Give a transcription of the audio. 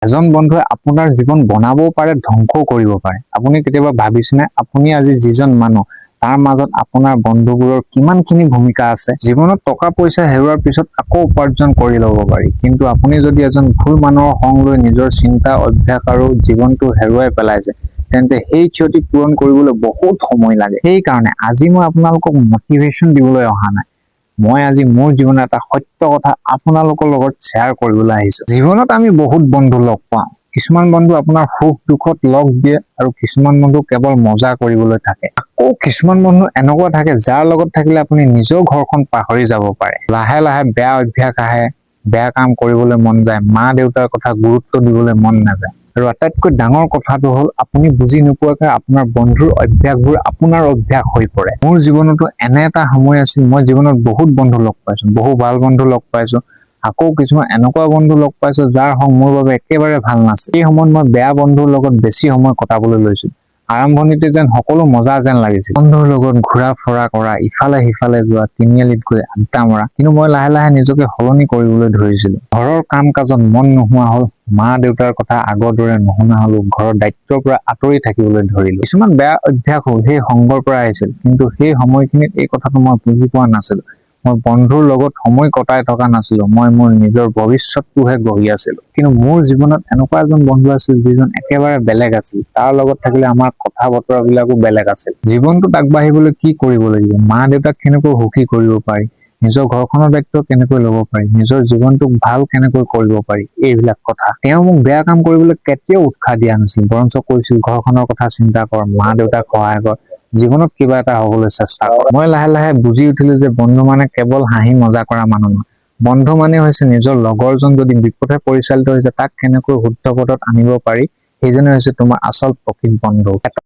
এজন বন্ধুৱে আপোনাৰ জীৱন বনাবও পাৰে, ধ্বংসও কৰিব পাৰে। আপুনি কেতিয়াবা ভাবিছেনে, আপুনি আজি যিজন মানুহ, তাৰ মাজত আপোনাৰ বন্ধুবোৰৰ কিমানখিনি ভূমিকা আছে? জীৱনত টকা পইচা হেৰুৱাৰ পিছত আকৌ উপাৰ্জন কৰি ল'ব পাৰি, কিন্তু আপুনি যদি এজন ভুল মানুহৰ সংগ লৈ নিজৰ চিন্তা, অভ্যাস আৰু জীৱনটো হেৰুৱাই পেলাইছে, তেন্তে সেই ক্ষতি পূৰণ কৰিবলৈ বহুত সময় লাগে। সেইকাৰণে আজি মই আপোনালোকক মটিভেশ্যন দিবলৈ অহা নাই। মই আজি মোৰ জীৱনৰ এটা সত্য কথা আপোনালোকৰ লগত শ্বেয়াৰ কৰিবলৈ আহিছো। জীৱনত আমি বহুত বন্ধু লগ পাওঁ। কিছুমান বন্ধু আপোনাৰ সুখ দুখত লগ দিয়ে আৰু কিছুমান বন্ধু কেৱল মজা কৰিবলৈ থাকে। আকৌ কিছুমান বন্ধু এনেকুৱা থাকে, যাৰ লগত থাকিলে আপুনি নিজৰ ঘৰখন পাহৰি যাব পাৰে। লাহে লাহে বেয়া অভ্যাস আহে, বেয়া কাম কৰিবলৈ মন যায়, মা দেউতাৰ কথা গুৰুত্ব দিবলৈ মন নাযায়। আৰু আটাইতকৈ ডাঙৰ কথাটো হ'ল, আপুনি বুজি নোপোৱাকৈ আপোনাৰ বন্ধুৰ অভ্যাসবোৰ আপোনাৰ অভ্যাস হৈ পৰে। মোৰ জীৱনতো এনে এটা সময় আছিল। মই জীৱনত বহুত বন্ধু লগ পাইছো, বহু ভাল বন্ধু লগ পাইছো। আকৌ কিছুমান এনেকুৱা বন্ধু লগ পাইছো, যাৰ সংগ মোৰ বাবে একেবাৰে ভাল নাছিল। সেই সময়ত মই বেয়া বন্ধুৰ লগত বেছি সময় কটাবলৈ লৈছিলো। আৰম্ভণিতে যেন সকলো মজা যেন লাগিছিল, বন্ধুৰ লগত ঘূৰা ফুৰা কৰা, ইফালে সিফালে যোৱা, তিনিআলিত গৈ আড্ডা মৰা। কিন্তু মই লাহে লাহে নিজকে সলনি কৰিবলৈ ধৰিছিলো। ঘৰৰ কাম কাজত মন নোহোৱা হ'ল, মা দেউতাৰ কথা আগৰ দৰে নুশুনা হলো, ঘৰৰ দায়িত্বৰ পৰা আঁতৰি থাকিবলৈ ধৰিলো। কিছুমান বেয়া অভ্যাসো সেই সংগৰ পৰা আহিছিল। কিন্তু সেই সময়খিনিত এই কথাটো মই বুজি পোৱা নাছিলো। মই বন্ধুৰ লগত সময় কটাই থকা নাছিলো, মই মোৰ নিজৰ ভৱিষ্যতটোহে গঢ়ি আছিলো। কিন্তু মোৰ জীৱনত এনেকুৱা এজন বন্ধু আছিল, যিজন একেবাৰে বেলেগ আছিল। তাৰ লগত থাকিলে আমাৰ কথা বতৰাবিলাকো বেলেগ আছিল। জীৱনটোত আগবাঢ়িবলৈ কি কৰিব লাগিব, মা দেউতাক কেনেকৈ সুখী কৰিব পাৰি, নিজৰ ঘৰখনৰ দায়িত্ব কেনেকৈ ল'ব পাৰি, নিজৰ জীৱনটোক ভাল কেনেকৈ কৰিব পাৰি, এইবিলাক কথা। তেওঁ মোক বেয়া কাম কৰিবলৈ কেতিয়াও উৎসাহ দিয়া নাছিল, বৰঞ্চ কৈছিল, "ঘৰখনৰ কথা চিন্তা কৰ, মা দেউতাক সহায় কৰ, জীৱনত কিবা এটা হ'বলৈ চেষ্টা কৰ।" মই লাহে লাহে বুজি উঠিলো যে বন্ধু মানে কেৱল হাঁহি মজা কৰা মানুহ নহয়। বন্ধু মানে হৈছে নিজৰ লগৰজন যদি বিপথে পৰিচালিত হৈছে, তাক কেনেকৈ শুদ্ধ পথত আনিব পাৰি, সেইজনে হৈছে তোমাৰ আচল প্ৰকৃত বন্ধু। এটা